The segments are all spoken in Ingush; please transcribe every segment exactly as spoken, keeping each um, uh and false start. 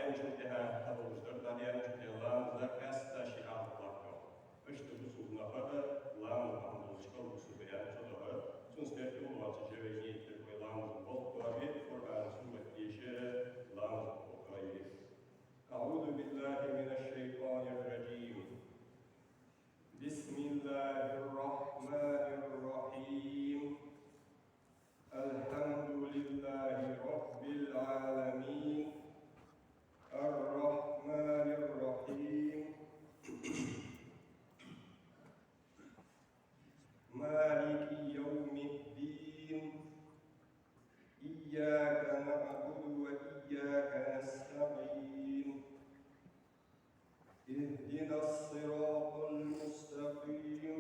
Даьнначул тӀехьа хьадолаш дар, дӀадаьнначул тӀехьа ламаз дар къаьстта ший хьалха латтар. Иштта бусалба наха ламаз бахьан долаш кхалбусалба яр цудухьа, цунца теркам лоацаш вай нийт дир вай ламаза болх тоабе, Къуръан, суннат дешара ламаза болх тоабе. أعوذ بالله من الشيطان الرجيم. بسم الله الرحمن الرحيم. الحمد لله رب العالمين. الرحمن الرحيم. مالك يوم الدين. إياك نعبد وإياك نستعين. اهدنا الصراط المستقيم.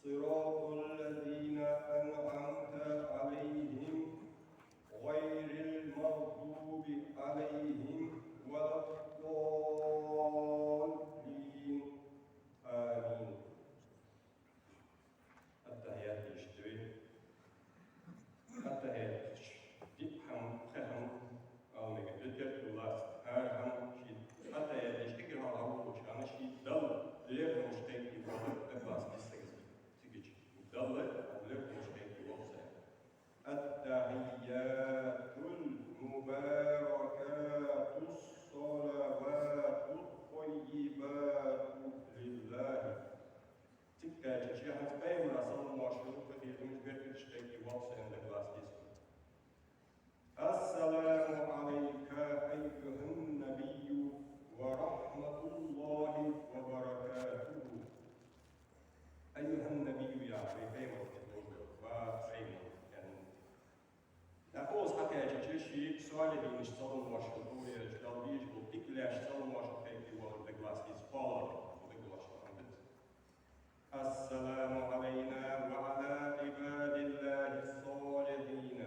صراط الذين أنعمت عليهم غير المغضوب عليهم ولا الضالين. آمين. Аттахьият дешаргда вай. Аттахьият чу диъ хӀама, пхи хӀама ала мегаргда, теркам лаца. ХӀара хӀама ший аттахьият деш, эггара хьалха хьалвоалача хана ший Далла лерхӀамаш кхайкаде воаллар дагавоацаш дисагас. Цига чу Далла лерхӀамаш кхайкаде воалл саг. التحيات المباركات الصلوات الطيبات لله. Цига кхаьчача хӀанз Пайхамара салам-моаршал хилда, къахетамаш, беркаташ кхайкаде воалл саг дагавоацаш дисагас. السلام عليك أيها النبي ورحمة الله وبركاته. أيها النبي яхар Пайхамарга тӀа долаш да, ва Пайхамар, яӀни. ТӀаккха укхаза хьакхаьчача ший солихӀинашта салам-моаршал хилда, Далла безаш бола дика лаьшта салам-моаршал кхайкаде воаллар дагавоацаш дисагас, кхоалагӀа дагавоацаш хӀама да из. السلام علينا وعلى عباد الله الصالحين.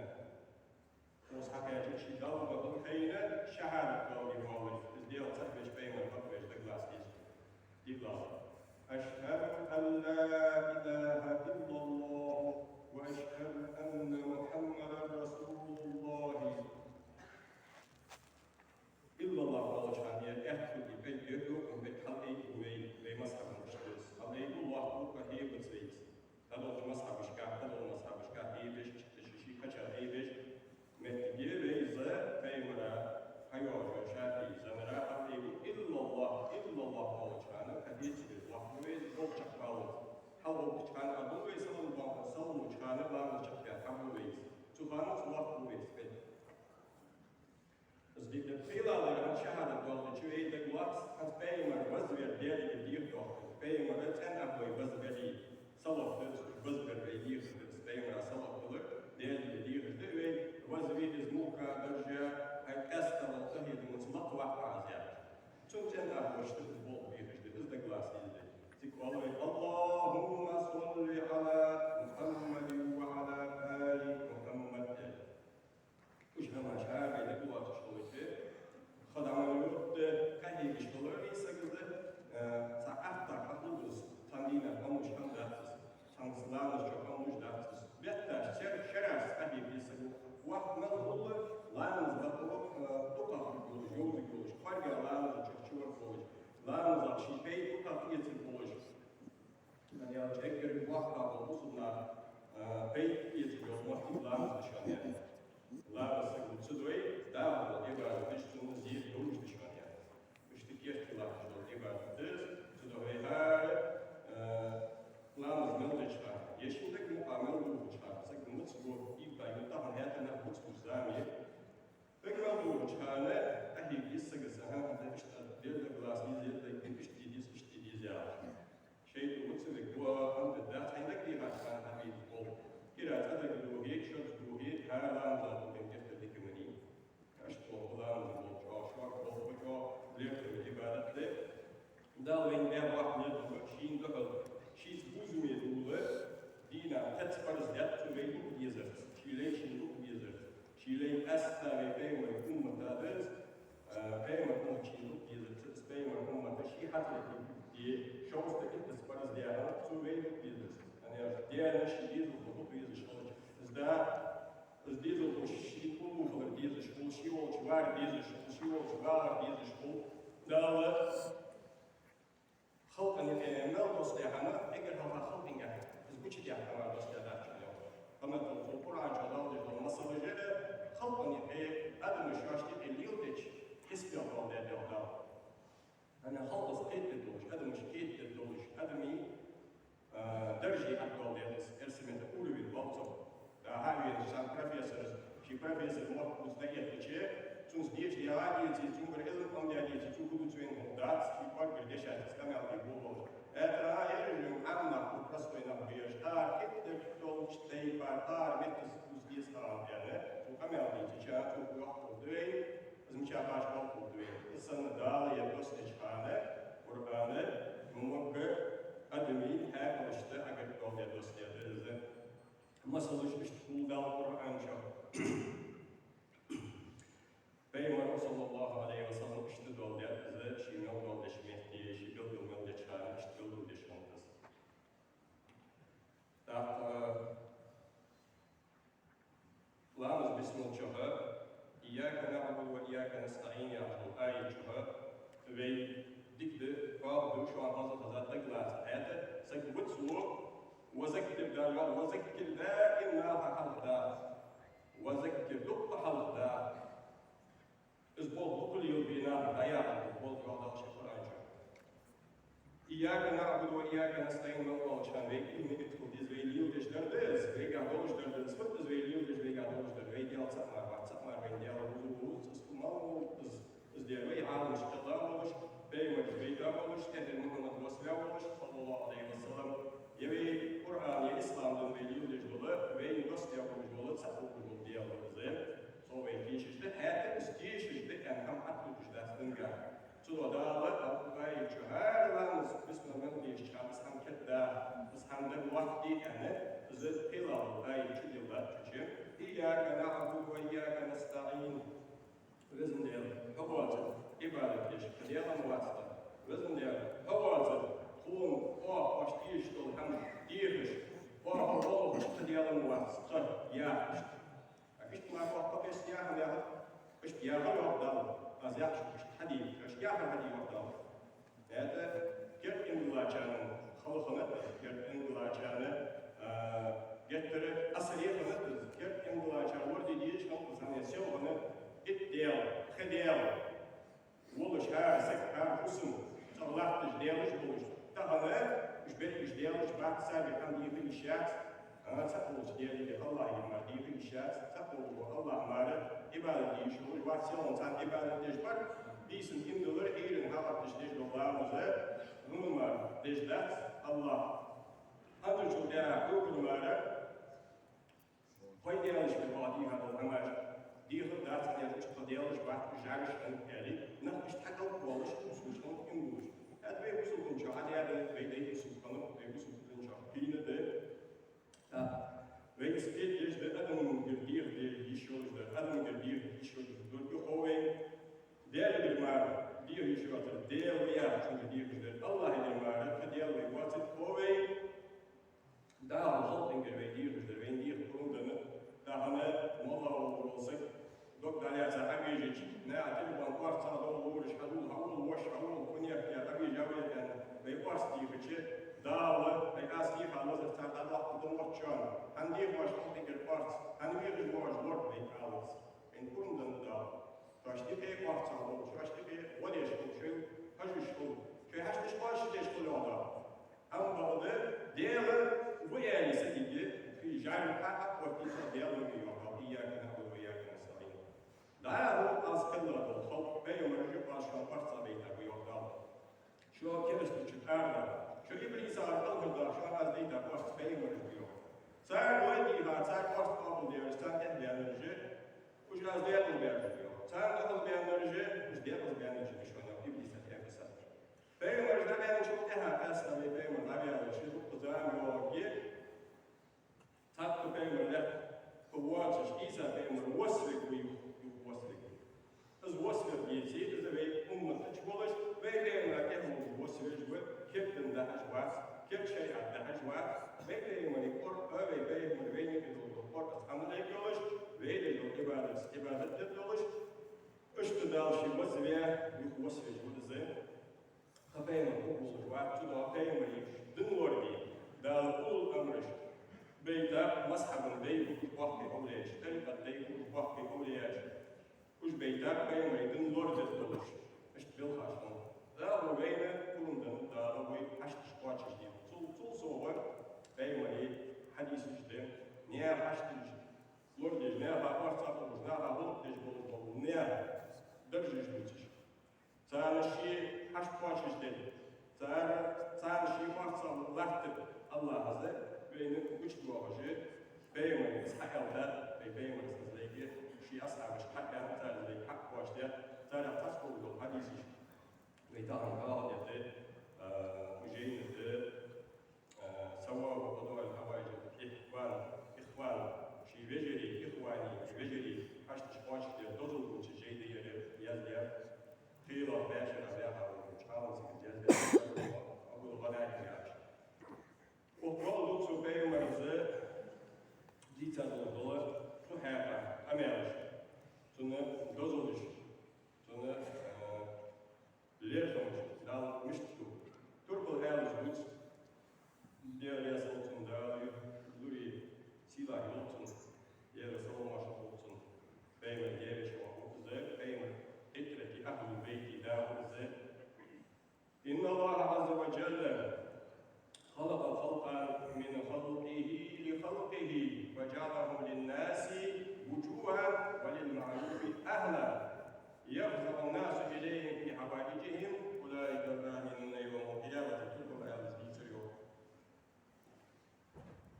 Укхаза хьакхаьчача ший Далла бакъахьа хайна шахӀадат доаладе воаллар, из Даьла цаӀ веш, Пайхамар бакъ веш дагавоацаш дисагас. ДиълагӀа. أشهد أن لا إله إلا الله وأشهد أن محمدا رسول الله. Иллаллахӏ оалача хана ер аьттув, пӀелг йоаккхаш, пӀелг хьалъайбу вай, вай мазхӀабашка. Хьалъайбу, лоаттабу, къахьегабац вайца. Кхыдолча мазхӀабашка, кхыдолча мазхӀабашка хьебеш, иштта ший-ший кхычар хьебеш. Моттиге вай из Пайхамара хьайоагӀача ШафиӀий зӀамига хьалъайбу, иллаллахӏ, иллаллахӏ оалача хана, кхетаде веза, лоаттабу вай из, болх чакхбаллалца. ХьалгӀовттача хана а бу вай салам-моаршал, салам луча хана ламаз чакхдаьнна хьабу вай из. Цу хана цу лоаттабу вай из, пӀелг. Из дика да, пхелагӀдар хӀанз шахӀадат доаладича вай дагавоац, хӀанз Пайхамар вазвар Даьлагара дехар доаккх. Пайхамара цӀен ахӀ вай вазвар, салоат деш вазвар вай дехар да, Пайхамара салоат дилар Даьлагара дехар да вай, вазве из мулка, даржа, хьай къаьстта дола къахетамца лакхваккха Ӏа из яхаш. Цун цӀен ахӀ ваш да из болх бехаш да, из дагавоаца деза да. Цига оал вай: اللهم صل على محمد وعلى آل محمد. Уж хӀамаш хьаьрбе дагавоацаш хилча, ха дӀа ма йода, къахьегаш хилар из саг, э, цхьа атта къахьегаш, цхьан дийнахьа хӀама луш хӀама дац из, цхьан ламаза чу хӀама луш дац из. Бетташ, шер-, шераш къахьега из саг. Воккха мел хул, ламаза бакъо, э, дукхагӀа хургйолаш, йовзаргйолаш, кхоарга ламаза чу чуваргволаш, ламазах ший пӀелг дукхагӀа эцаргволаш. ХӀана аьлча эггара воккхагӀа бола бусалба наха, а, пайда эца йола моттиг ламаз да шоана, яхаш. Ламаз сага ца дой, дагӀа дола Ӏибадаташ цунна зер долаш да шоана, яхаш. Иштта керте латташ дола Ӏибадат да из, цудухьа вай хӀара, а, ламаз мел деча хана, е ший дага мукъагӀа мел дувхача хана, саг муц бу, ибба ю, тахан хӀаьта нах муц бу зама я. Эггара мел дувхача хана къахьега из саг, аха, хӀанз иштта Даьла галас деза, Даьла галас иштта де деза, иштта де деза яхаш. ШайтӀа вуц вег, дуа хӀама дац, хьайна дагадехача хана хьабийца болх. Кира цӀа дагадохе, шозза дохе, хӀара ламаза духьал геттара дика ма дий. Иштта болх ба ламаза болх чӀоагӀа, шога болх ба чӀоагӀа, лерхӀаме Ӏибадат да. Дала вайна баь вахт лерхӀаме, шийна духьал, шийца бувзаме дола, дийнахьа кхаьца парз даьтта цо вайна дукха дезарца, ший лай шийна дукха дезарца, ший лай къаьстта вай Пайхамара уммата да из, а, Пайхамара уммат шийна дукха дезарца, из Пайхамара уммата ший хьатӀаветтаргда, шовзткъа иттаза парз даь хӀама цо вайна дукха дезарца. ХӀана аьлча Даьла ший дезалхо дукха везаш хилча, из да, из дезалхо ший уллув хилар дезаш хул, ший волча вар дезаш хул, Ший волча багӀар дезаш хул. Дала халкъа юкъе мел доссадаь хӀама, эггара хьалха халкъа юкъе из гучадаьха хӀама доссадаьдац шоана. Къамаьл да цу Къуръан чу Дала деш дола масалаш а, халкъа юкъе, адамаша шоашта юкъе леладеча хьисапах дола даь Дала. ХӀана халкъаца кхетадер долаш, адамаш кхетадер долаш, адамий, а, даржа хьатӀадоаладаьд из, эрсий меттала уровень болх цох. Да, хьавена цхьан профессора, ший профессора мотт бувца дӀаэттача, цунца деша дегӀа дийцача, цунгара Ӏилма къам дийцача, цо худуц вена хӀама дац, ший кӀоарггара дешаца из къамаьл де болх. ТӀаккха ераш Ӏамма нах ба, простой нах ба ераш, тӀаккха кхетадер долча тайпара, тӀаккха меттаца кхувса деза хӀама аьнна, цо къамаьл дийцача, цо йоах хургда вай, из мичахьа башха болх хургда вай. Из санна Дала ер доссадеча хана, Къуръан, могга адамий хьаькъалашта агар дола даь доссадаьд из. Масалаш иштта хул Дала Къуръан чу. Пайхамара, صلى الله عليه وسلم, иштта дола даьд из, ше мел дола деш метте, ше белгал мел деча хана иштта белгалдеш хиннад из. ТӀаккха ламаз бисмал чу, «إياك نعبد وإياك نستعين» яхача аят чу, вай дика да, хьоаха да, шоана хоза хоза дагалаца хӀаьта, саг вицло, «وذكر» да, «وذكر» даим нах хьалха даха, «وذكر» дукха хьалха даха. Из болх дукха лелабе нах дӀаяхьа, болх йоах Дала ший Къуръан чу. «إياك نعبد وإياك نستعين» мел волча хана вай иман иттхал деза, вай леладеш дар да из, вайгахьа долаш дар да из, фуд из вай леладеш, вайгахьа долаш дар, вай Даьла цаӀ мара вац, цаӀ мара вайна Даьла вузу вуз, из фу мел волча из, из Даьла вай Ӏаламашка кхелла волаш, пайхамараш вайта волаш, тӀехьа Мухьаммад вазваь волаш, صلى الله عليه وسلم, е вай Къуръан, е ислам дин вай леладеш дола, вайна доссадаь волаш дола, цаӀ волаш вола Даьла из. Цо вай тешаш да, хӀаьта из тешаш да аьнна хӀама хьатӀатухаш дац динагахьа. Цудухьа Дала аят чу хӀара ламаз бисмал мел дешача хана из хӀама кхетаде, из хӀама дагалоаттаде аьнна, из кхелла дола аят чудилла цу чу. «إياك نعبد وإياك نستعين». Веза Даьла, хьо воацар Ӏибадат деш кхы Даьла вац тха. Веза Даьла, хьо воацар тхона, оаха оаш дезаш дола хӀама дехаш, оаха гӀо лохаш кхы Даьла вац тха, яхаш. А иштта мара оаха кхы бесса яхар яхар, иштта яхар йоах Дала, аз яхаш иштта хьаде, иштта яхар хьаде йоах Дала. ХӀаьта керда иман диллачарна хала хиннад из, керда иман диллачарна, а, геттара асаре хиннад из, керда иман диллачар лораде дезаш хиннад из, хӀана аьлча сел хиннад итт даьла, пхи даьла. Волаш хӀара саг, хӀара хӀусам, цӀагӀа латташ даьлаш болаш. Тахан уж берригаш даьлаш бац, царга хӀама деха йиш яц. А, цаӀ волча Даьлагара, АллахӀагара мара деха йиш яц. ЦаӀ волча АллахӀа мара Ӏибадат де йиш йолаш вац, сел хинна царна Ӏибадат деш бар. Бийсан иман диллар, Ӏуйрийна хьалгӀатташ деш дола ламаз, хӀама мара деш дац АллахӀа. ХӀанзарчул тӀехьагӀа хьогара мара вай даьлашкара оаха дийха дола хӀамаш дехар дац, хӀана аьлча уж тха даьлаш бац, уж жӀараш хиннаб аьле, нах иштта хьакӀалкхолаш, бусалба хиннаб иман дулаш. ХӀаьта вай бусалба дин чу хьадаьннад, вай дай бусалба хиннаб, вай бусалба дин чу кхийна да. ТӀаккха вай из кхетадеш да, адамгара деха де йиш йолаш дар, адамгара деха йиш йолаш дар духьа вай Даьлагара мара деха йиш йоацар, Даьла ва яхачунгара дехаш дар, АллахӀагара мара кхы Даьла вай воацар, тхо вай Дала халкъагара вай дехаш дар, вайна деха пурам да. Тахан моллагӀа вола саг дог дӀалаьца хьавежача, наха телефон орцагӀа довла лораш, хьадувла, хьавола, воша, хьавола, кунех я, хьавежа вай аьнна, вай орц дийхача, Дала, вай аз дийха лазар цар дӀадоаккхаргда мотт шоана, хӀана дех оаш халкъагара орц, хӀана вехаш ва оаш лорг, вайга алац. Вайна пурам да Дала. Шоашта юкъе орцагӀа хул, шоашта юкъе гӀо деш хул, шоай хьажаш хул, шоай хьашташ кхоачашдеш хул йоах Дала. Амма бакъда Даьла ва аьле сагага, ший жӀарга хьакъоттийта Даьла ва йоах Дала, «إياك نعبد وإياك نستعين». ДӀахо аз кхелла дола халкъ, пайхамараш а оаш шоана орцагӀа байтаргба йоах Дала. Шо керастача аргӀагӀа, шо иблисагара кӀалхаргӀагӀа, шоана аз дайтар орц пайхамараш ба йоах. Цар вай дийха, цар орц къоабалдеш, царна тӀехьабаьннараш а, уж аз декъалбаьннараш ба йоах. Царна декъалбаьннараш а, уж декъазабаьннараш а ба шоана йоах, иблиса тӀехьа кхесар. Пайхамараш дӀабаьнначул тӀехьагӀа, къаьстта вай пайхамар дӀаваьлча, дукха зама йоагӀаргья, цхьаккха пайхамар лаьтта тӀа воацаш, Ӏийса пайхамар воссавергва юха, юха воссавергва. Из воссавергвеце, из вай уммата чу волаш, вай пайхамара тӀехьа волаш воссавеш ва, керда дин дахьаш вац, керда шариӀат дахьаш вац. Вай пайхамара Къуръа, вай пайхамара вайна юкъе дола Къуръа цхьана гӀайг йолаш, вай деш дола Ӏибадат, Ӏибадат деш долаш, иштта Дала ший вазве, юха вазвеш ва из. Кхы пайхамар хургволаш вац, цудухьа пайхамарий дин лораде, Дала уллув амраш байтар, мазхӀабаш дай хургболаш боккхий овлияаш, тӀарикъаташ дай хургболаш боккхий овлияаш. Уж байтар пайхамарий дин лорадеш долаш, иштта белхаш хиннаб. Дала вайна пурам деннад, Дала вай хьашташ кхоачашде. Цул, цул совгӀа пайхамарий хьадисаш да, наьха хьашташ лорадеш, наьха орцах хулаш, наха гӀулакх деш болаш бола наьха даржаш дувцаш. Царна ший хьашт кхоачашде, цар-, царна ший орцах латтар Аллахӏа вайна гучадоахаш, пайхамара из хьааьлар, вай пайхамара из лайга, ший асхьабашка хьааьннад, цар из лайга хьакхоачашдаьд, царех цхьацца хургдола хьадисаш вай тахан хьоахадергда, а, жайна тӀа, а, ثواب قضاء الحوائج الإخوان، إخوان, ший вежарий, ихваний, вежарий хьашташ кхоачашдара дозал дувцаш жай да ер яздаьр. Кхелах баьшара баьха волча Ӏалам сага яздаьр Абул-ГӀанаим яхаш. Укх кхоалагӀча пайхамара дийца дола цу хьакъехьа къамаьлаш, цун дозалаш, цун, а, лерхӀамаш Дала мишта ду. Турпал аьлча дувц, Даьла раьза хилва цунна, Дала юхе луре сийлахь йолда цунна, Даьла салам-моаршал хилда цунна. Пайхамара даь-веший воӀ ва из, пайхамара хӀитӀрати ахӀлул байти да ва из. إن الله عز وجل خلق خلقا من خلقه لخلقه فجعلهم للناس وجوها وللمعروف أهلا يفزع الناس إليهم في حوائجهم أولئك الآمنون يوم القيامة. Турпал аьлча дийцар йоах.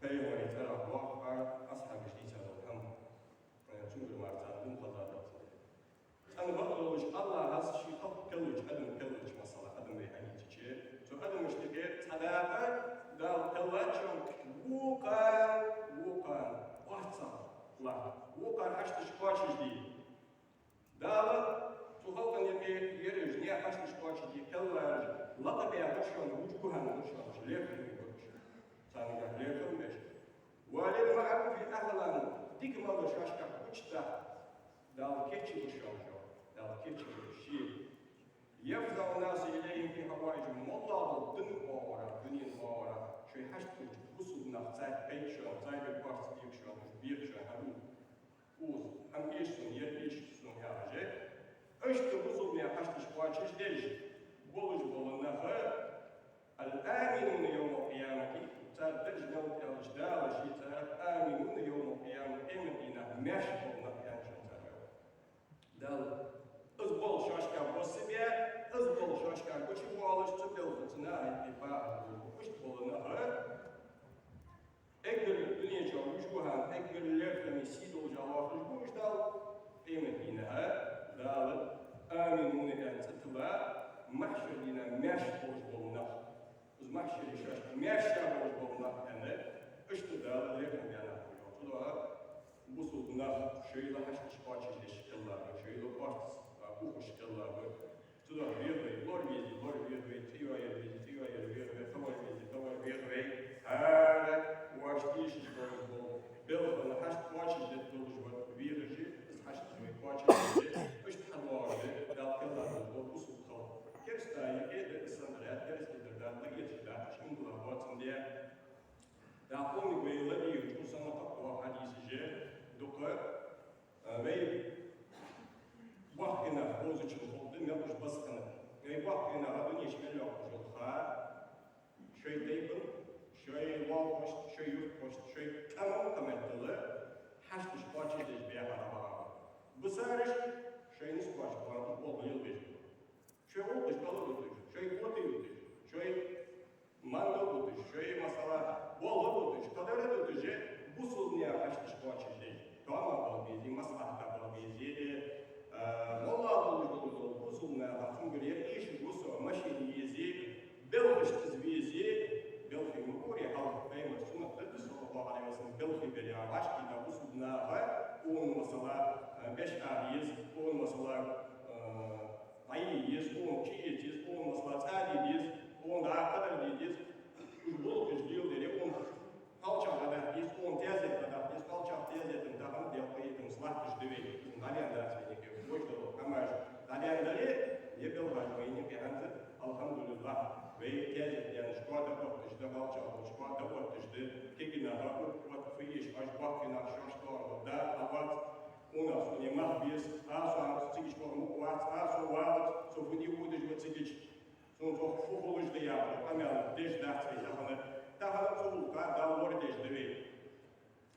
Пайхамара цӀерагӀа воагӀа асхьабаша дийца дола хӀама, э, цунгара мара царна дин хаза дац. ЦӀена бакъдолаш Аллахӏа ший халкъ кхеллача, адам кхеллача, масала, адам вай хьаийцача, цу адамашта юкъе цхьа дакъа Дала кхеллача, вокхан, вокхан орцах латт, вокхан хьашташ кхоачашде. Дала цу халкъа юкъе ераш наьха хьашташ кхоачашде кхеллараш лакхабаьхар шоана, вуджугӀан ва шоана, лерхӀам ба шоана. Царна юкъе лерхӀам беш. وللمعروف أهلا, дика мел шоашкахь гучадаккха Дала кийчбир шоана, Дала кийчбир ший. يفزع الناس إليهم في حوائجهم, моллагӀа дола дунен оагӀорахьа, дунен оагӀорахьа шоай хьашт хулача бусалба нах царга кхайк шоана, царгара орц бех шоана, уж бех шоана, хьадувла укхаза, хӀама эш сона, ер эш сона яхаш. Иштта бусалба наьха хьашташ кхоачашдеш болаш бола нах, الآمنون يوم القيامة, цар дарж мел да аьлча, Дала ший царах آمنون يوم القيامة, къематдийнахьа маьрша бола нах аьнна шоана царга. Дала из болх шоашкахь боссабе, из болх шоашкахь гучабоалаш, цу белхаца наха юкъе бахаш бола, иштта бола нах, эггара дунен чу вуджугӀан, эггара лерхӀаме, сий долаш лоархӀаш ба уж Дала. Къематдийнахьа Дала آمنون аьнна цӀи тилла, махьшара дийнахьа маьрша болаш бола нах. Из махьшаре шоашта маьрша болаш бола нах аьнна, иштта Дала лерхӀам баь нах ба уж. Цудухьа бусалба нах шоайла хьашташ кхоачашдеш кхелла ба, шоайла орц, а, ухаш кхелла ба. Цудухьа вегӀа вай, лоравезий лоравегӀа вай, цӀи йоаяр везий цӀи йоаяр вегӀа вай, товар везий товар вегӀа вай. ХӀара оаш дешаш долаш бола белхал хьашт кхоачашдеш долаш вар вегӀаш, из хьашташ вай кхоачашдеш, иштта хьадоагӀаш да Дала кхелла долаш бола бусалба халкъ. Керастий юкъе да из санна, керастий дар Дала лагӀа эцаш даккхаш, иман дилла боацам де. ДӀахо вай ладийгӀача, укх санна кхы а доагӀа хьадисаш дукха, а, вай боккхий нах бовзачун хургда, мел уж баьхкаб. Вай боккхий нах дунен чу мел йоаккхаш йола ха, шоай тайпан, шоай лоалахошта, шоай юрташта, шоай къаман къамаьлах хьашташ кхоачашдеш баьхаб. Бусараш шоай нускаш бахьан болх лелабеш ба. Шоай гӀулакхаш кӀала дуташ, шоай котий дуташ, шоай мангал дуташ, шоай, масала, болх дуташ, кхыдар дуташ, бусалба наьха хьашташ кхоачашдеш. Тоам бала безий, маслахьат бала безий, а, моллагӀа долаш дола бусалба наха, цунгара ер эшаш ва со, машен езий, белхаш из везий, белхий ма гуре хьалха, пайхамара суннат да, саллаллахӀу Ӏалайхи ва саллам, белхий бер яхаш, кхы а бусалба наха, укхун, масала, а, беш ала еза, укхун, масала, а, дӀае еза, укхун чу эца еза, укхун, масала, цӀа де деза, укхун дӀа кхыдар де деза, уж гӀулакхаш леладаре, укхун палчах дӀадахьа деза, укхун тезет дӀадахьа деза, палчах, тезетах тахан делкъа этамца латташ да вай, из дӀадаьнна дац вайна. Дагахьа чӀоагӀа шоаш дӀаотташ да, кегий нах а, укх вот фу еш, аш боккхий нах шоаш тоха да, а вот, у нас у не мах бес, а со цига чу ваха мукъа вац, а со валац, со фу де водаш ва цига чу. Цунна цох фу хулаш да яхар, къамаьл деш дац вай тахан. Тахан цу гӀулакха Дала лорадеш да вай.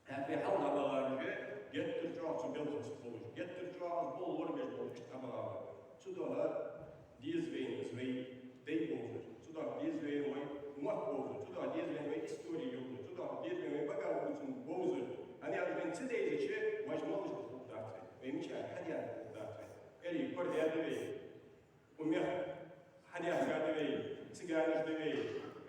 ХӀаьта вай хьалха дӀабахараш геттара чӀоагӀа цу белхаца болаш, геттара чӀоагӀа из бола лорабеш болаш иштта дӀабахар. Цудухьа деза вайна из вай дай бовзар, цудухьа деза вайна вай мотт бовзар, цудухьа деза вайна вай истори йовзар, цудухьа деза вайна вай багахбувцам бовзар. ХӀана аьлча вайна ца дайзача, вай малаш да хургдац вай, вай мичара хьадаьнна хургдац вай. Эрий кор даьд вай. Укх мехка хьадаьхка да вай, циганаш да вай,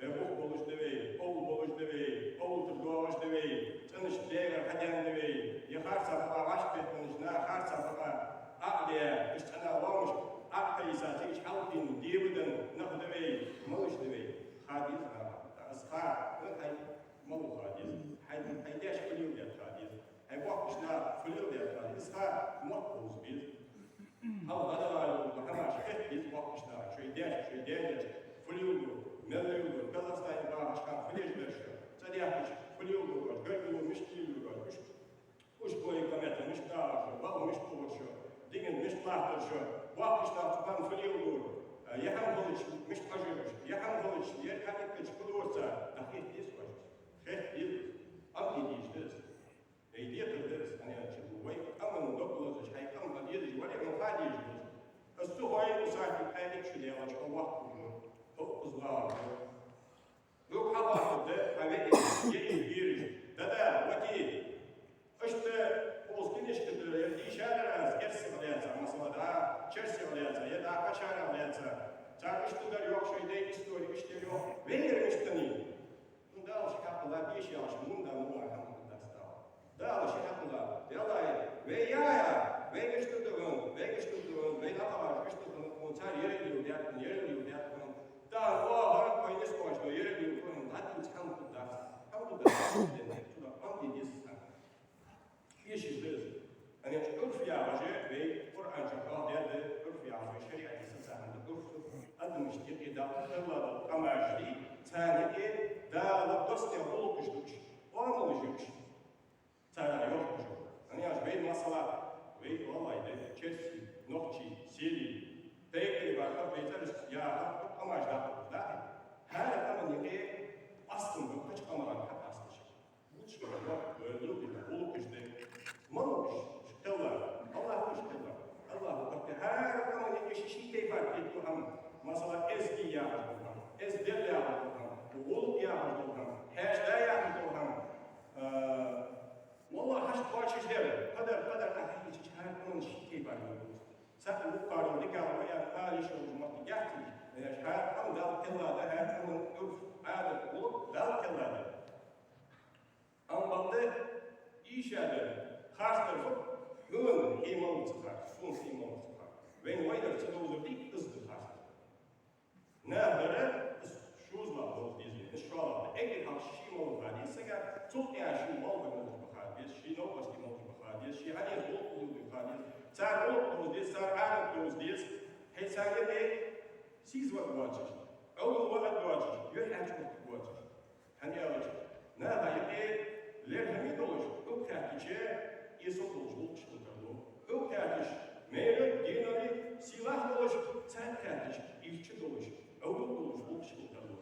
э, бух болаш да вай, овла болаш да вай, овла тӀара доагӀаш да вай, цӀенача даьгара хьадаьнна да вай, е харцахьа бакъахьа вӀашагӀбетталуш, наха харцахьа бакъахьа Ӏо а даь, уж цӀена лоамашка Ӏо а кхайса, цига чу хьалтӀаденна, дебаданна нах да вай, малаш да вай, ха деза наха. Из ха, вай хьай малав ха деза, хьай, хьай даьша фу леладаьд ха деза. Хьай боккхийча наха фу леладаьд ха деза, из ха мотт бовза беза. Хьалха дӀадахьа йола хӀамаш хетта беза боккхийча наха, шоай даьшка, шоай даь-даьшка фу леладу, мел леладу, Казахстане бахача хана фу деш дар шо, цӀадаьхкача фу леладу оаш, гаргало мишта лелаю оаш, уж, уж кое-кметта мишта дагӀар шо, балха мишта ухар шо, диган мишта латтар шо, боккхийча наха цу хана фу леладора, е хӀама хилча мишта хьожар уж, е хӀама хилча, ер хӀама иккача фу дора цар, дӀахетта деза оаш. Хетта деза. Амма де дезаш да из. Вай декхар да из, хӀана аьлча вай къаман дог лазаш, хьай къам хьадезаш вале, хьона ха дезаш да из. Из ца хой, укх сахьате кхаьчача шу даьлча, хьо вахт хургва, хьо укхаза вагӀаргва. Вуг хьавахаргда, хьа ве, е из вираш, да-да, вати. Иштта укхаза кинишка тӀара дийшадар аз, эрсий лаьца, масала, дӀа черсий лаьца, е дӀа кхычарах лаьца. Цар иштта дар йоах, шоай дай истори иштта яр йоах. Венер мишта хиннай? Ну, Дала ший хьакъ лаьца, беш яхаш, мунда мугӀар хӀама хургдац Дала. Дала ший хьакъ лаьца. Яллай, вай яя, вай иштта да хьона, вай иштта да хьона, вай дӀакъовлаш иштта да хьона, цар еррига леладаьд хьона, еррига леладаьд хьона. Дала оаха, вай нискъош до еррига леладу хьона, дӀадувца хӀама хургдац. ХӀама хургдац, цудухьа къам де деза цар. Эшаш да из. ХӀана аьлча Ӏурф яхаш вай Къуръан чу хьоахадаьд, Ӏурф яхаш вай шариӀата сацахьан да Ӏурф. Адамашта юкъе Дала кхелла дола къамаш дий, царна юкъе Дала доссадаь гӀулакхаш да уж, оамалаш я уж. Царех йоах уж. ХӀана аьлча вай, масала, вай, валлахӀи, да, черсий, нохчий, селий, тайпарий бахар, вай цӀераш яхар, къамаш даккха да. ХӀара къаман юкъе астам ба кхыча къамагара хьакъасташ. Лучше вай, вай лелдина гӀулакхаш да. Малав уж кхеллар? АллахӀ ва уж кхеллар. АллахӀ ва. ХӀара къаман юкъе ший-ший тайпара кхетаду хӀама. Масала, эздий яхаш дола хӀама, эздел яхаш дола хӀама, гӀулакх яхаш дола хӀама, хьаьша-да яхаш дола хӀама. А, валлахӀи, хьашт кхоачашдер, кхадар, кхадар, ахьа хьийчача хӀара къаман ший тайпара йолаш. Цхьа вукхаро дикагӀа ва аьнна ала йиш йолаш моттиг яц из. Э, хӀара къам Дала кхелла да, хӀара къаман Ӏурф, Ӏадат, гӀулакх Дала кхелла да. Амма бакъда, ийшадар, харцдар фуд, хьона хьай малав ца харц, сона сай малав ца харц. Вайна вай дар ца довзар дика из да харцдар. Наха дар из шозлагӀа довза деза вайна, из шоллагӀа да. Эггара хьалха ший малав ха деза сага, цул тӀехьа ший малав вай малаш ба ха деза, ший новкъостий малаш ба ха деза, ший хьанеца гӀулакх леладу ха деза. Цар гӀулакх довза деза, цар Ӏадат довза деза. Хьай царна юкъе сийсаз варг воацаш, Ӏовдал варг воацаш, юхьанца варг воацаш. ХӀана аьлча, наха юкъе лерхӀаме долаш, Ӏо хаьттача, эсала долаш гӀулакхаш хила тарлу. Ӏо хаьттача, майралли, денали, сийлахь долаш, царга хаьттача, ирча долаш, Ӏовдал долаш гӀулакхаш хила тарлу.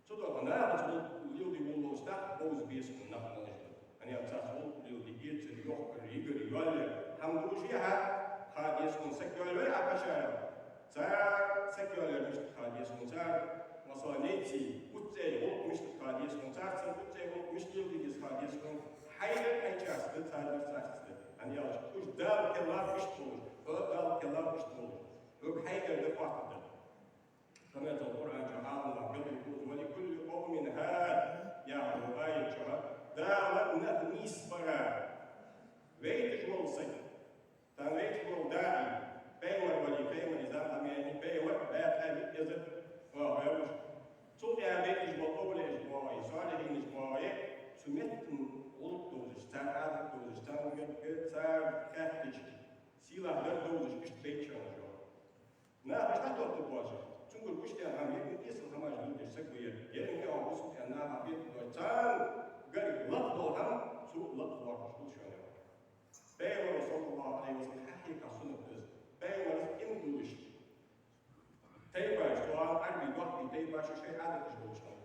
Цудухьа нахаца гӀулакх леладе волавеннача наха бовза беза хьона нах малаш ба. ХӀана аьлча царца гӀулакх леладе, эцар, йохкар, йигар, йоалаяр хӀама долаш я хьа, ха деза хьона, саг йоалаяьй Ӏа кхычарах. Цар саг йоалаяр мишта ха деза хьона, цар, масала, найций, уццӀей гӀулакх мишта ха деза хьона, царца уццӀей гӀулакх мишта леладе деза ха деза хьона. Хьай дар хьай часть да, цар дар цар часть да. ХӀана аьлча уж Дала кхеллар иштта болаш, хьо Дала кхеллар иштта болаш. Хьога хьай дар да хаттардар. Къамаьл Къуръан чу Ӏаламнаха белгалдоаккхаш: «ولكل قوم هاد», яхаш йола аят чу, Дала нах нийсбар вайташ вола саг. Тахан вайташ вола даӀи, пайхамар вале, пайхамара заман хьамаяьннай, пайхамар баьккха виъ эзар вахаваьв уж. Цул тӀехьа вайташ бола овлияаш боагӀе, солихӀинаш боагӀе, цу метта гӀулакх довзаш, царна Ӏадат довзаш, царна гӀулакх, царга хаьттача, сийлахь дар довзаш, иштта байташ хиннаб уж. Наха иштта тӀатоттаргбоацаш, цунгара гуш даьнна хӀама, ер эсала хӀамаш леладеш саг ва ер, ер ма аьнна, бусалба Шоай Ӏадаташ долаш хиннаб.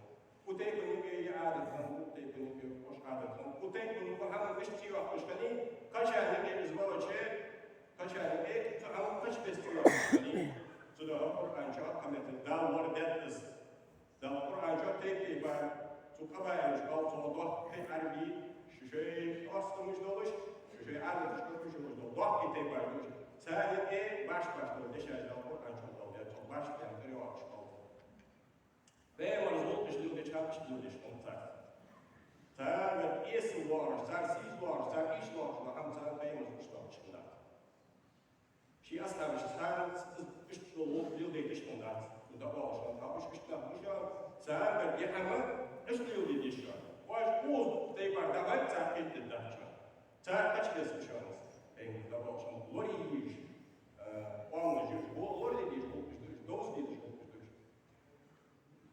Укх тайпан юкъе ер Ӏадат хиннаб, укх тайпан юкъе укх Ӏадат хиннаб. Укх тайпан укх хӀама мишта ца йоаккхаш хиннай, кхычарна юкъе из валача, кхычарна юкъе цу хӀаман кхыча беса ца йоаккхаш хиннай. Цудухьа Къуръан чу кхы меттел Дала лорадаьд из. Дала Къуръан чу тайп-тайпара цу къабаилашка цо дохк, кхы Ӏарбий, шоай-шоай къоастамаш долаш, шоай-шоай Ӏадаташка кхоачаш дола дохк, кхы тайпара долаш. Царна юкъе башха-башха дола дешаш Дала Къуръан чу лорадаьд, цу башха тайпара тӀайоагӀаш хилда. Пайхамара гӀулакхаш леладеча хана иштта леладеш хиннад цар. Цар эсала лоархӀаш, цар сийсара лоархӀаш, цар ийша лоархӀаш дола хӀама цар пайхамара гӀулакхаш лоархӀаш хиннадац. Ший асхьабашца цар иштта дола гӀулакх леладайташ хиннадац. Цу дӀаоалаш хиннад, хьа уж иштта нах ба шоана, цар ер хӀама иштта леладе деза шоана. Оаш укхаза тайпара дӀахайта, цар кхетадергдац шоана. Цар кхыча беса ба шоана из. Пайхамара дӀаоалаш хиннад, лорае езаш, э, оамалаш я уж, ло-, лораде дезаш гӀулакхаш да уж, довза дезаш гӀулакхаш да уж.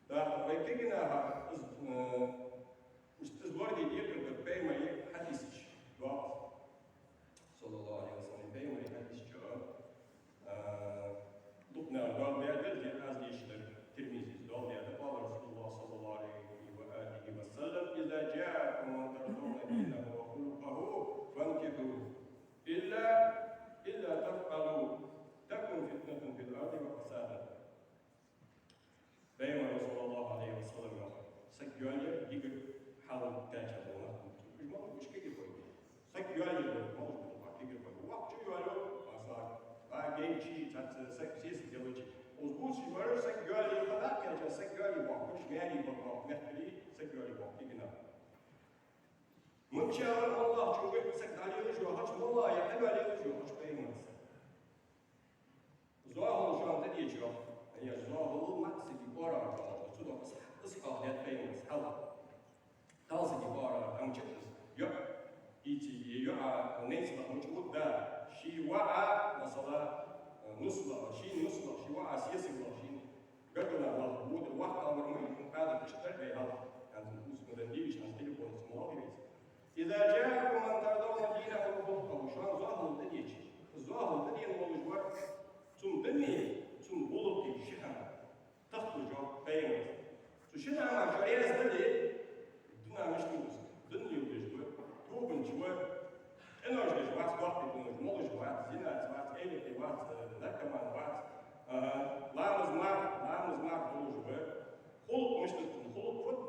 ТӀаккха вай кегий наха из, э, из, из лораде декхар да пайхамара хьадисаш доагӀа. صلى الله عليه وسلم, пайхамара хьадис чу, э, дукха наха доаладаьд из, аз дийшадар Тирмизис доаладаьд, قال رسول الله صلى الله عليه وآله وسلم: إذا جاءكم من ترضون دينه وخلقه فانكحوه، إلا، إلا تفعلوا تكن فتنة في الأرض وفساد. Пайхамара, صلى الله عليه وسلم, йоах: саг йоалаяр йигар хьалха кхаьча бола нах ба. Уж малаш ба? Уж кагирхой ба. Саг йоалаяр малаш ба? Кагирхой ба. Воккхачо йоалаю, масала, а, генчи, цхьацца саг сесаг ялачи. Укхаза бувцаш бараш саг йоалае, хьалха кхаьча саг йоалае боахк, уж маьре ба боахк, мехкарий саг йоалае боахк, кегий нах. Мичча вар АллахӀ чура саг дӀалелаш йоахача, валлахӀи, хьайоалаелаш йоахача пайхамара. Зоахалолчоа тӀадийцачох, е зоахалол маӀа сага оарагӀа чӀоагӀа, цудухьа из, из хьоахадаьд пайхамара хьалха. Талсага оарагӀа хӀама чу из йоӀ, ийци, е йоӀа, найцалах мича вуд да, ший воӀа, масала, нусалах, ший нусалах, ший воӀа сесаглах, ший гаргалах вуд, вахта вар ма вий, хӀана аьлча иштта дар вай хьалха, хӀанз ус ма дан дийш, хӀанз телефонца ма лоархӀ вайца. إذا جاءكم من ترضون دينه وخلقه, шоана зоахалол тӀадийцача, зоахалол тӀадена волаш вар, цун дини, цун гӀулакхи ши хӀама тахкалуш йоах пайхамара. Цу шин хӀамах шо раьза дале, дина мишта ва из? Дин леладеш ва, тобанча ва, къинош деш вац, боккхий къинош, молаш вац, зина ца вац, эвлакъе вац, наркоман вац, а, ламаз мара, ламаз мара долаш ва. Гӏулакх мишта да цун? Гӏулакх фуд?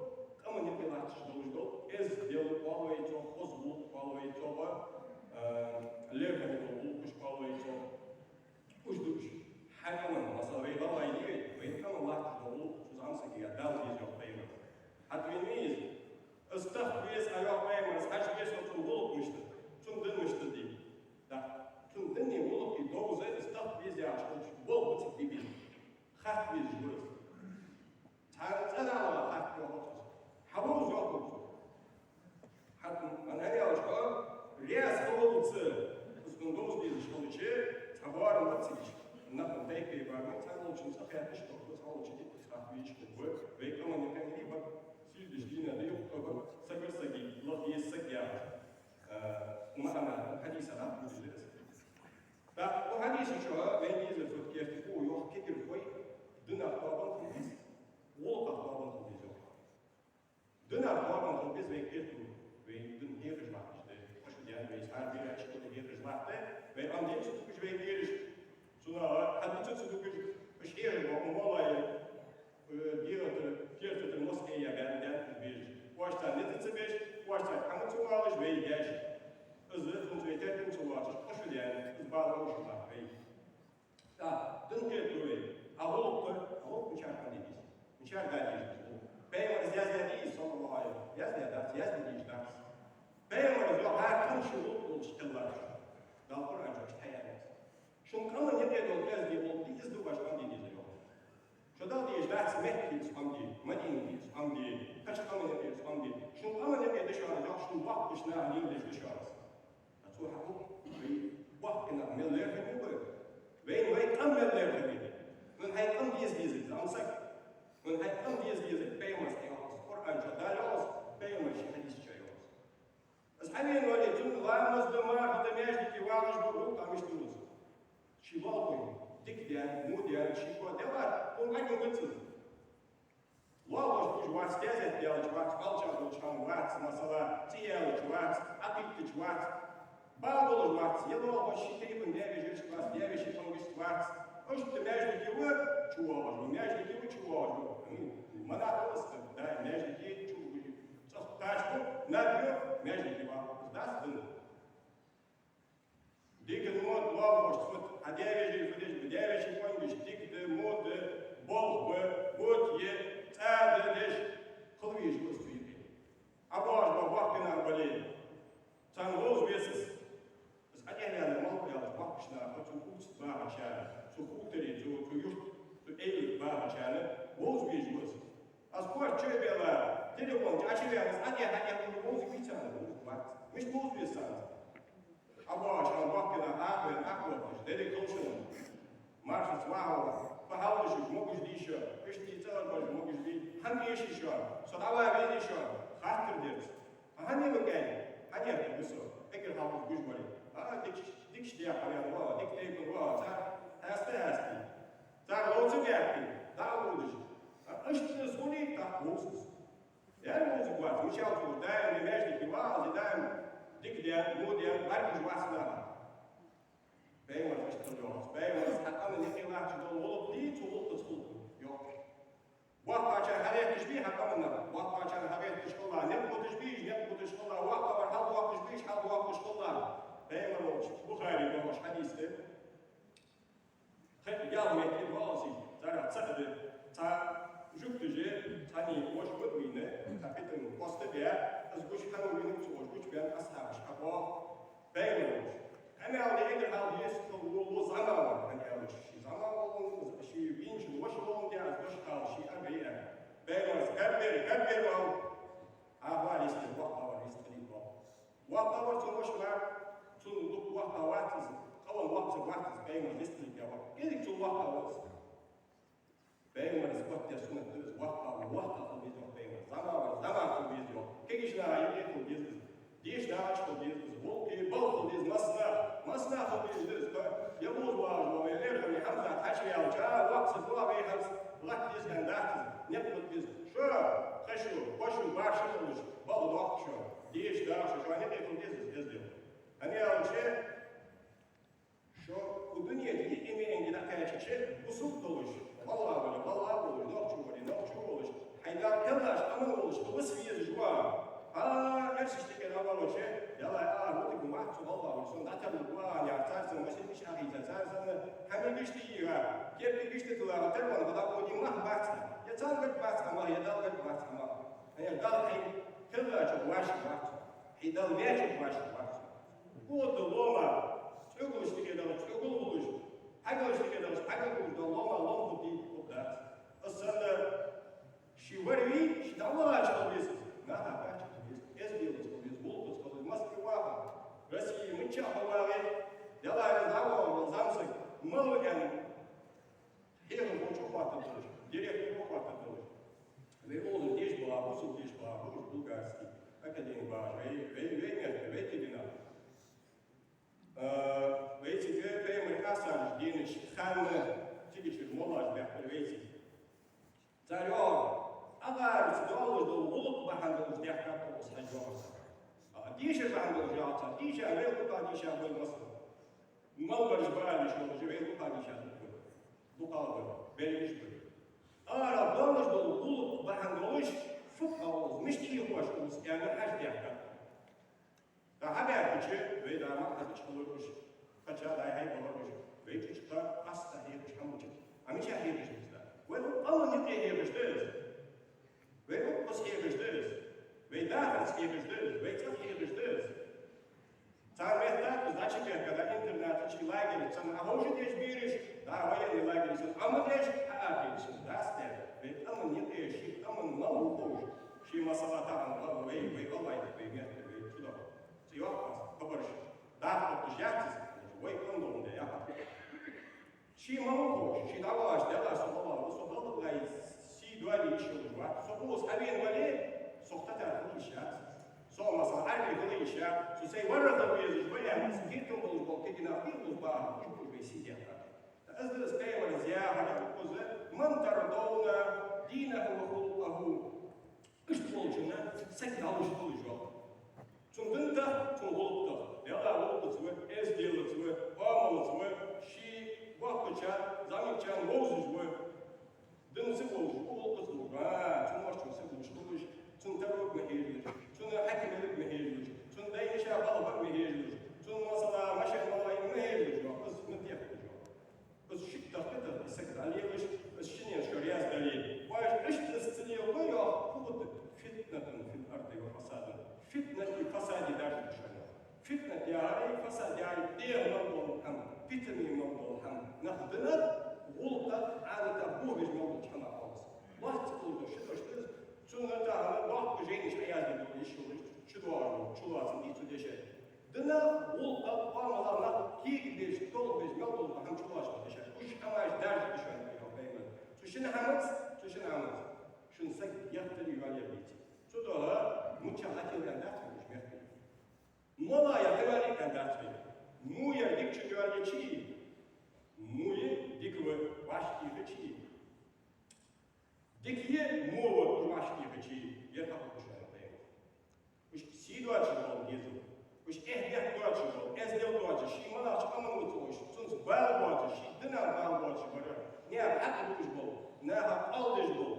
Къаман юкъе латташ долаш дола эздел оал вай цох, хоза гӏулакх оал вай цох, а, лерхӏаме дола гӏулакхаш оал вай цох. Уж да уж. Хьай къаман, масала, вай гӏалгӏай дий вай, вай къаман латташ дола гӏулакх, цу зӏамсагага дала деза йоах пайхамара. Хьатӏавена вий из? Из тахка веза, а, йоах пайхамара, хьажа веза цун гӏулакх мишта да, цун дин мишта да. Да. Цун дини гӏулакхи довза из тахка веза яхаш хилча, болх ба цига дигар. Хатта везаш ва из. Цхьа цӏена ала хатта йоахац из. Хьавоз йоахац из. Хьатта, ман аьлча, раьза хилалца, из цун довза дезаш хилча, цхьа боарам ба цига. Нах тайп-тайпара ба, цхьаволчун цӏа хаьтташ хургба, цхьаволчо дика хатта везаш хургба. Вай къаман юкъе ма дий ба, сийрдаш дийна да юкъе ба, сагар сага лаха еза саг яхаш. Э, ма хьама, хьадиса хьа хьадис да из. ТӀаккха укх хьадиса чу вайна дезар фуд, керте, укхо йоах, кагирхой динах тоабан хила беза, гӏулакхах тоабан хила беза йоах. Динах тоабан хила беза вай, керте, вай дин хьехаш латташ да, кхо шу даьнна вай цхьа бирача хила хьехаш латт, вай Ӏомаде ца тугаш вай бераш, цунах хьадувца ца тугаш, уж хьехаш ба, укх моллай, э, дегӏа тӏара, керта тӏара мос хьея баьнна даьнна уж бераш. Оаш царна низ ца беш, оаш царга хӏама ца оалаш вай даьш. Из цунца вай теркам ца лоацаш, кхо шу даьнна, из бала уж латт вай. ТӀаккха дин кхетаду вай. А гӏулакх да, а гӏулакх мичара хьаде деза? Мичара да деза гӏулакх? Пайхамара из яздаь дий из, саллаллахӏу Ӏалайхӏи ва саллам? Яздаь дац, язде дезаш дац. Пайхамара из йоах, хӏара къам ший гӏулакх долаш кхеллар шоана. Дала Къуръан чу иштта хьаяьннай из. Шун къаман юкъе дола къаьстта гӏулакх дий, из да оаш Ӏомаде дезар йоах. Шо дала дезаш дац Макка из Ӏомаде, Мадина из Ӏомаде, кхыча къаман юкъе из Ӏомаде. Шун къаман юкъе да шоана из, йоах, шун боккхийча наха леладеш да шоана из. Ткъа цо хьахул, вай боккхий нах мел лерхӏаме ба, вайна вай къам мел лерхӏаме да. Вайна хьай къам деза дезар, зӏамсаг. Вайна хьай къам деза дезар, пайхамара йоах из, Къуръан чу Дала йоах из, пайхамара ший хьадиса чу йоах из. Из хьавена вале, цунна ламаз да, марха да, маьждиге вагӏаш ва, гӏулакх мишта да из? Ший болх вай, дика даьнна, во даьнна, ший коа дела, хӏама хьагугацаз. Вац, тезет яьлча вац, хьоалчагӀ долча хана вац, масала, цӀи яьлча вац, Ӏакъийтача вац, бала болаш вац, е лоалахошта ший тайпан даь-вежарашта вац, даь-веший къонгашта вац. Иштта маьждиге ва, чувоагӀаш ва, маьждиге ва, чувоагӀаш ва. Ма нах оалаш да, маьждиге чу ва, цӀагӀа кхача ва, наб ю, маьждиге ва, из дац дин. Дика мо да лоалахошта фуд, хьа даь-вежарий фу деш ба, даь-веший къонгашта дика да, мо да, болх ба, бутт я, цӀа да деш, хила везаш ва из цу юкъе. ӀабоагӀаш бола боккхий нах бале, царна вовза веза из. Из ӀотӀехваьнна мел ва аьлча, боккхийча наха, цу хувцаш багӀачарна, цу хувтаре, цу, цу юрта, цу эвлаха багӀачарна вовза везаш ва из. Аз корта чу а баьлар, телефон чу а чуваьннар, из ӀотӀех, ӀотӀех вовза вий царна, вовза вац. Мишта вовза веза царна? ӀабоагӀаш хьал боккхий нах Ӏохайна, Ӏохотташ, деррига халчанна. Маршаца вахавар, фу хьал да шоаш, могаш дий шо, иштта цӀагӀарбараш могаш дий, хӀана эший шо, со дӀаваха везий шо, хаттар дерца. Хьа хӀана ва кӀаьнк? Хьанех ва со? Эггара хьалха гуш барий. А, дикаш, дикаш дехар ян ва, дика тайпан ва, цар хьаста хьаста. Цар ловца бехке, дӀа а вудаш. А, иштта сулий тӀаккха вовза из. Яр вовза вац, мичал цо даим маьждиге вагӀа, даим дика даьнна, во даьнна, бӀаргаш вац наха. Пайхамара иштта йоах. Пайхамара хьа къаман юкъе латташ дола гӀулакх дий, цу гӀулакхаца хул йоах. БоккхагӀчарна хьагӀерташ бий хьа къаман нах, боккхагӀчарна хьагӀерташ хилалахь, никъ буташ бий уж, никъ буташ хилалахь, воккхагӀвар хьалдоаккхаш бий уж, хьалдоаккхаш хилалахь. Пайхамара йоах, Бухаре доагӀаш хьадис да. Кхы ялх метте доагӀа из, царех цаӀ да. Цхьа жугтий, цхьанне воша ва вийна, цхьа питана къоастабаь, из гуча хьан вийнав ца ховш, гучабаьнна асхьабаша хьабоагӀа. Пайхамара йоах, къамаьл де эггара хьалха дезаш хила веза зӀамагӀвар, хӀана аьлча ший зӀамагӀа воландаь, ший вийначун воша воландаь, из дош ала ший а гӀайа. Пайхамара: «Каббир, каббир», — оал. Ӏа вар йистхилийта, воккхагӀвар йистхилийта, оал. ВоккхагӀвар, цун воша вар, цунна дукха воккхагӀа вац из, къавенна воккха ца вац из, Пайхамара йистхилийта вар. КӀезига цул воккхагӀа ва из. Пайхамара из оттадаь суннат да из, воккхагӀвар воккхагӀа хила веза йоах Пайхамара, зӀамагӀвар зӀамагӀа хила веза йоах. Кагийча наха юкъе хила деза из, деша дагӀача хила деза из, гӀулакхе балха хила деза, массанахьа, массанахьа хила деза из. Е вовза вагӀаш вола вай Лерхаме Хьамзат хьачуваьлча, а, воккха ца воагӀа вай хӀанз, латта деза аьнна дац из, никъ бита беза. Шо, кхы шу, кхо шу, барх шу хулаш, балха доаккх шо, деша дагӀа шо, шоана юкъе хила деза из, эздел. ХӀана аьлча, шо укх дунен тӀа йиъ имени дӀакхаьчача, бусалба долаш, гӀалгӀа вале, гӀалгӀа волаш, нохчо вале, нохчо волаш, хьай Дала кхеллача къаман волаш хила везаш ва. Хьа эрсий тӀа кхера вале, Даьла, а, хӀутагу мах цу гӀалгӀа волча сона дӀатарлургва, аьнна, цар санна масийтта Ӏохайша, цар санна хӀама иштта йийха, кепка иштта тилла, тарлургва, дӀакъовла мах бац, е царна гарга бац хӀама, е Далла гарга бац хӀама. Е Далла хьай кхеллачох вӀашагӀвац, хьай Далла ваьчох вӀашагӀвац. Кхота лома, цӀугулаш тӀехьа далаш, цӀугул хулаш, хьагалаш тӀехьа далаш, хьагал хулаш дола лома, лом хургдий, хургдац. Из санна ший вар вий, ший дӀавахача хила веза из, наха кхача хила веза, эзделаца хила веза, гӀулакхаца хила веза, массане вахар. Россе миччахьа вагӀе, Даьла, из дӀавоагӀаш вола зӀамсаг мала ва аьнна, хьехам болчо хаттар долаш, директоро хаттар долаш. Вай оалаш деша багӀа, бусалба деша багӀа, хӀанз Булгарский академи багӀаш, вай, вай, вай метта, вай кегий нах. А, вай цига Пайхамара асхьабаш деннача хана цигачара моллаш баьхкар вай цига. Цар йоах, агӀарца доаллаш дола гӀулакх бахьан долаш даьхкад тхо из хьажа, йоах цар. А, дешар бахьан долаш, йоах цар, дийша, вай дукха дийша ба, масала. Малбараш ба аьле шоана, вай дукха дийша да. Дукха ба, берригаш ба. Ара доаллаш дола гӀулакх бахьан долаш, фу хьоахаду из, мишта хьехаш хул из, аьнна, хьажа даьхкад. ТӀаккха хьабаьхкача, вай да ма хьадича хилар уж, кхыча дӀа-хьа балар уж, вай чу чу кхы къаьста хьехаш хӀама дац. Ӏа мича хьехаш да из? Вай укх къаман юкъе хьехаш да из. Вай укхаза хьехаш да из. Вай дахарца хьехаш да из. Вай цӀагӀа хьехаш да из. Цар метта из дӀачубаьхка, да, интернатаца, лагерца, царна Ӏоховша деза бераш, да, военный лагерца, Ӏомадеш, хьаабеш, дац дер. Вай къаман юкъе, ший къаман мала ва ховш, ший масала тахан, вай, вай, вай, вай метта, вай чудоагӀа. Цу йоккхаца хабараш даха отташ яц из, вай къам доландаь яхар. Ший мала ва ховш, ший дӀавахача, Даьла, со гӀалгӀа ва, со гӀалгӀай сий доале йиш йолаш вац. Со укхаза хьавена вале, сох татар хила йиш яц. Со, масала, Ӏарбий хила йиш яц. Со сай варра хила везаш ва аьнна, из кертам болаш бола кегий нах дий укхаза багӀар, уж ба уж вай сий даьхкар. Из да из Пайхамара яхар укхаза: «من ترضون دينه وخلقه». волчунна саг дӀалуш хулаш ва. Цун дина тӀа, цун гӀулакха тӀа. Даьла гӀулакхаца ва, эзделаца ва, оамалаца ва, ший боккхача, зӀамигача вовзаш ва. Динца вовзаш, гӀулакхаца вовзаш. А, цу морчун саг луш хулаш, цун таро ма хьежалаш, цун хьаким вар ма хьежалаш, цун дайнача балха ма хьежалаш, цун, масала, машен мала ма хьежалаш, йоах, из ма техкаш, йоах. Из шиъ дахкийтар, из саг дӀалелаш, из шиннена шо раьза дале. Вай иштта из ца леладой, йоах, фу хургда? فتنة في الأرض وفساد. Фитнати фасади даржаргда шоана. Фитнат яхар, фасад яхар, дегӀа мел дола хӀама, питане мел дола хӀама, нах динах, гӀулакхах, Ӏадатах бохабеш мел долча хӀамах оалаш. Лоацца хул ши дош да из, цунна тахан доккха жайнаш Ӏоязде дола йиш йолаш, чудоагӀаш дола, чулоацам бий цу дешаца. Динах, гӀулакхах, оамалах нах кегабеш, толхабеш мел дола хӀама чулоацаш дола дешаца. Уж хӀамаш даржаргда шоана, йоах Пайхамара. Цу шин хӀамаца, цу шин хӀамаца шун саг еттар йоалаяр дийца. Цудухьа мичча латийла аьнна дац вай уж мехкарий. Мала яхар йоалае аьнна дац вай. Во яр дикачун йоалаеча, во дика ва, вӀашагӀтехача. Дика я, во ва, уж вӀашагӀтехача, ер хьакъ хургда шоана, йоах Пайхамара. Уж сий доацаш бола дезал, уж эхь-бехк доацаш бола, эздел доацаш, ший малагӀча къаман вуцуш, цунца бала боацаш, ший динах бала боацаш бар, наьха хьакъ бувцаш бола, наха къоал деш бола,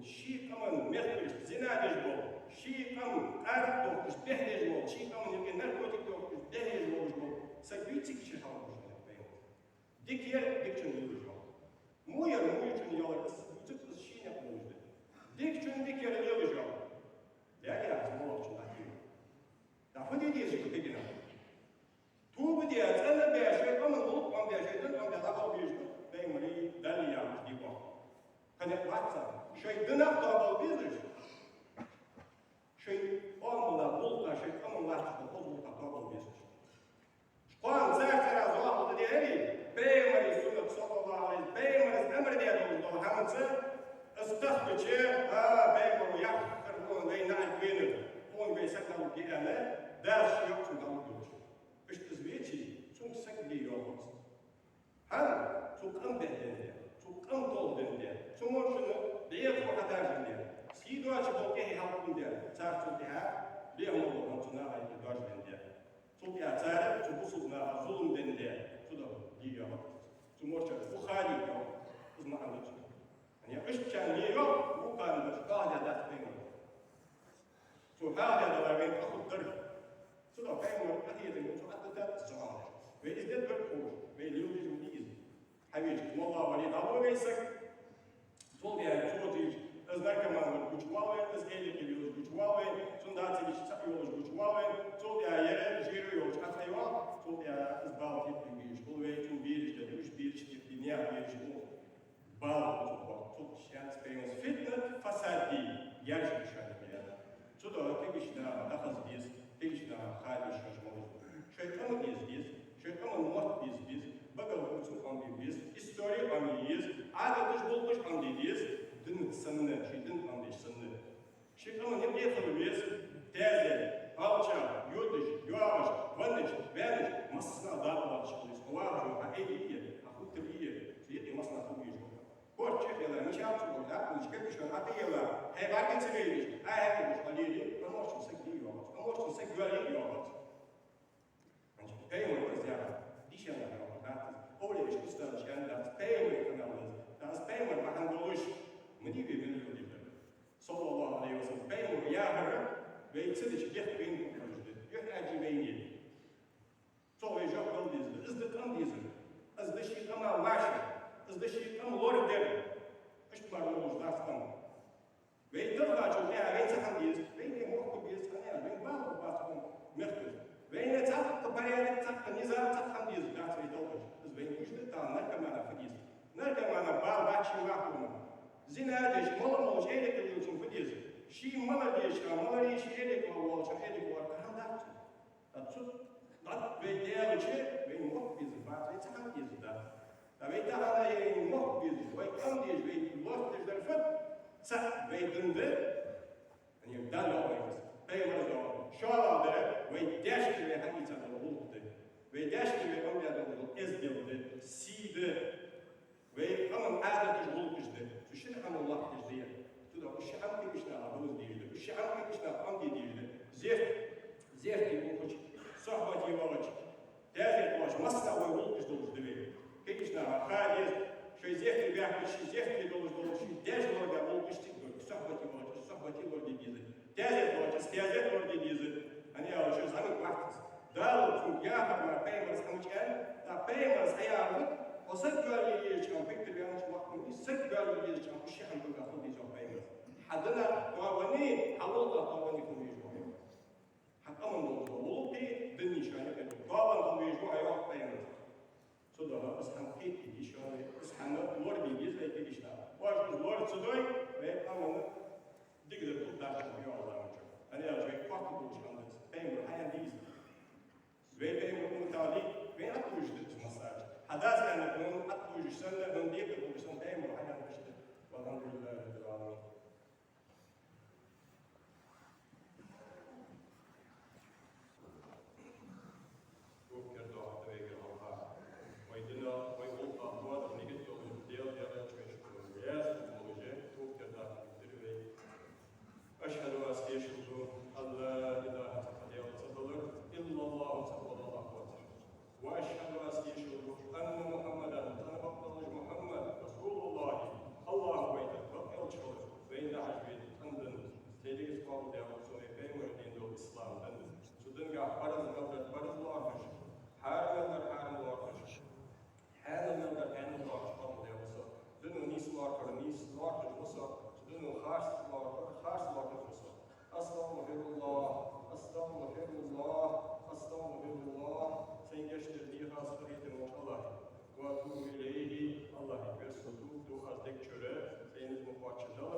ший къаман мехкарашца зина деш бола, ший къам къаракъ дохкаш дехьадеш бола, ший къаман юкъе наркотик дохкаш дехьадеш волаш бола саг вий, цига ший хьал хургда шоана, йоах Пайхамара. Дика яр дикачунна лелаш, йоах. Во яр вочунна лелар, из вуцуц, из ший никъ лелаш да. Дикачунна дика яр лелаш, йоах. Даьла яхача моллагӀчунна дӀатийна. ТӀаккха фу де дезаш да кегийна? Тоба де, цӀена бе, шоай къаман гӀулакх Ӏомаде, шоай дин Ӏомаде, дӀабала безаш да Пайхамара, Даьла яхача диках. Хьанна вац, шоай динах дӀабала безаш, шоай оамалах, гӀулакхах, шоай къаман латташ дола хоза гӀулакхах дӀабала безаш. Кхоана цар-цар зоахалда дехьари, Пайхамара суннат, саллаллахӀу Ӏалайхи, Пайхамара амар даь долаш дола хӀамаца, из тахкача, а, Пайхамара яхар вон вай наӀарга венар, вон вай саг дӀалургья аьнна, Дала ший йоӀ цунна дӀалургйолаш. Иштта из веце, цунга саг ле йоахац. ХӀана? Цу къам бехьа деннад, цу къам толхаденнад, цу морчунна дегӀа хьадаржандаь, сий доацаш бола тӀехье хьалкхоачадаь, цар цул тӀехьа бехк бола хӀама цу наха юкъе даржадаь. Цул тӀехьа цар цу бусалба наха зулам деннад, цудухьа ле йоахац. Цу морча Бухаре йоах, из маӀан да цун. Яъни, иштта ле йоах, вокхарна даш, хьоахадаь дац Пайхамара. Цо хьоахадаь далар вайна къахетар. Цудухьа Пайхамара къахетам ба, цо атта тат цо хьоахадеш. Вай из де деза ховш, вай леладеш ма дий из. Хьавеча, моллагӀа вале, дӀавода вай саг. Цул тӀехьа цо дийша, из наркоман вар гучавоал вайна, из элекъа велаш гучавоал вайна, цунна дац йиш цаӀ йолаш гучавоал вайна, цул тӀехьа ер жиро йолаш Ӏоцайоал, цул тӀехьа из бала тӀехьа бийш хул вай, цун бераш да, уж бераш тӀехьа, наьха бераш хул. Бала хул цу тӀа, цу тӀа шаьц Пайхамара фитнат, фасад де, яьржа шоана беа. Цудухьа кегийча наха дӀахаза деза, кегийча наха ха деза шоаш молаш. Шоай къам деза деза, шоай къаман мотт деза деза, багал бувца къам де беза, истори къам де еза, Ӏадаташ, гӀулакхаш къам де деза, динца санна, ший дин къам деш санна. Ший къаман юкъе хила веза, таьзет, алча, йодаш, йоагӀаш, веннача, ваьннача, массанахьа дакъа латташ хила веза. Хьо вахаш ва, хьа эйди я, хьа хӀуттар я, цу юкъе массанахьа хила везаш ва. Корта чу а хила, мичахьа цу гӀолла дакъа луш, кепаш ван хьа тӀа яла, хьай бӀарга ца вайнаш, хьай хьакъ гуш хьалели, къамарчун саг ле йоахац, къамарчун саг йоалае йоахац. Хьанча Пайхамара из яхар, дийшаннар яхар дац из, овлияш, устазаш аьнна дац, Пайхамара къамаьл да из. ТӀаккха из Пайхамар бахьан долаш ма дий вай мел йодийрзар. СаллаллахӀу Ӏалайхи ва саллам, Пайхамара яхар вай ца дича бехк вайна хургдолаш да. Юхь Ӏаьржа вайна. Цох вай жоп дала дезар, из да къам дезар, из да ший къаман ваша, из да ший къам лорадар. Иштта мара лорадеш дац къам. Вай талхачул тӀехьа вай цхьа хӀама деза, вайна мохк беза, хӀана аьлча вайна бала бац хӀама мехкара. Вайна цхьаккха порядок, цхьаккха низам, цхьаккха хӀама деза дац вай талхача. Из вайна уж да, тахан наркомана фу деза. Наркомана бала бац ший вахтума. Зина деш, мала молаш, элекъа велчунна фу деза. Ший мала дезача, мала деш, ший элекъа волча, элекъа вар, хӀама дац цун. ТӀаккха цу дӀа вай даьлча, вайна мохк безаш бац, вай цхьа хӀама дезаш дац. ТӀаккха вай тахан вайна мохк безаш, вай къам дезаш, вай лорадеш дар фуд? ЦаӀ вай дин да, яъни Дала йоах вайга из, Пайхамара йоах, шоллагӀа дар вай даьшкара вай хьаийца дола гӀулакх да. Вай даьшкара вай къамаьл дола эздел да, сий да. Вай къаман Ӏадаташ, гӀулакхаш да. Цу шин хӀаман лоаттадеш да ер. Цудухьа уж ши хӀама кегийча наха довза дезаш да. Уж ши хӀама Шоай зехкара баьхкача, ший зехкара долаш дола, ший даьша лорадаь гӀулакхаш цига долга, сохьбате вахача, сохьбате лораде деза, таьзете вахача, таьзете лораде деза. ХӀана аьлча шоай зӀамига вац из. Дала цунга яхар мара пайхамарас хӀама чӀен, тӀаккха пайхамарас хьаяхар, хьо саг гаьна езача хана, пайхамар ваьннача вахтанна, саг гаьна езача хана, уж ши хӀама хьога хьадийцар пайхамарас. Хьа дина тоабанеи, хьа гӀулакха тоабанеи хьо везаш ва. Хьа къаман долаш дола гӀулакхеи, дини шоана кхетар. Тоабан хьо везаш ва, йоах пайхамарас. Цудухьа из хӀама кхетаде деза шоана, из хӀама лораде деза вай дегашта. Оаш из лора ца дой, вай къаман дикадар кулг дац шоана, йоах Аллахӏа. ХӀана аьлча вай котбугаш хӀама дац. Пайхамара хьаяьннай из. Вай пайхамара умматах вай Ӏотувжаш да из массане а. Хьа дас аьннар хьона Ӏотувжаш санна, хьона декхар хулаш санна, пайхамара хьаяьннар иштта. والحمد لله رب العالمين. Укх керда дохьа вайгара хьалха. Вай дина, вай гӀулакха тоадара нигат долаш, Даьла, Даьла элча вай шуга лаьца долаш, укх керда дохьа вай. أشهد, аз тешал ду, أن لا إله, цхьа Даьла ца хилар, إلا الله, цхьабола АллахӀ воацар. وأشهد, аз тешал ду, أن محمدا, тӀехьа бакъдолаш Мухьаммад, رسول الله, АллахӀа вайна бакъ элча хилар, вайна дӀахьажа вена тӀадам да, цу дегӀаца кхоабадаь ва со вай пайхамара дин дола ислам ди. Цу динагахьа параз мел дар параз лоархӀаш, хьарам мел дар хьарам лоархӀаш, хьанал мел дар хьанал лоархӀаш кхоабадаь ва со. Дино нийса лоархӀар нийса лоархӀаш ва со, цу дино харц лоархӀар харц лоархӀаш ва со. أستغفر الله، أستغفر الله، أستغفر الله. Сайна гешт дар дехар аз хилийтар волча АллахӀа. وأتوب إليه, АллахӀа версо ду, ду аз дег чура, сайна из ма кхоаччадал,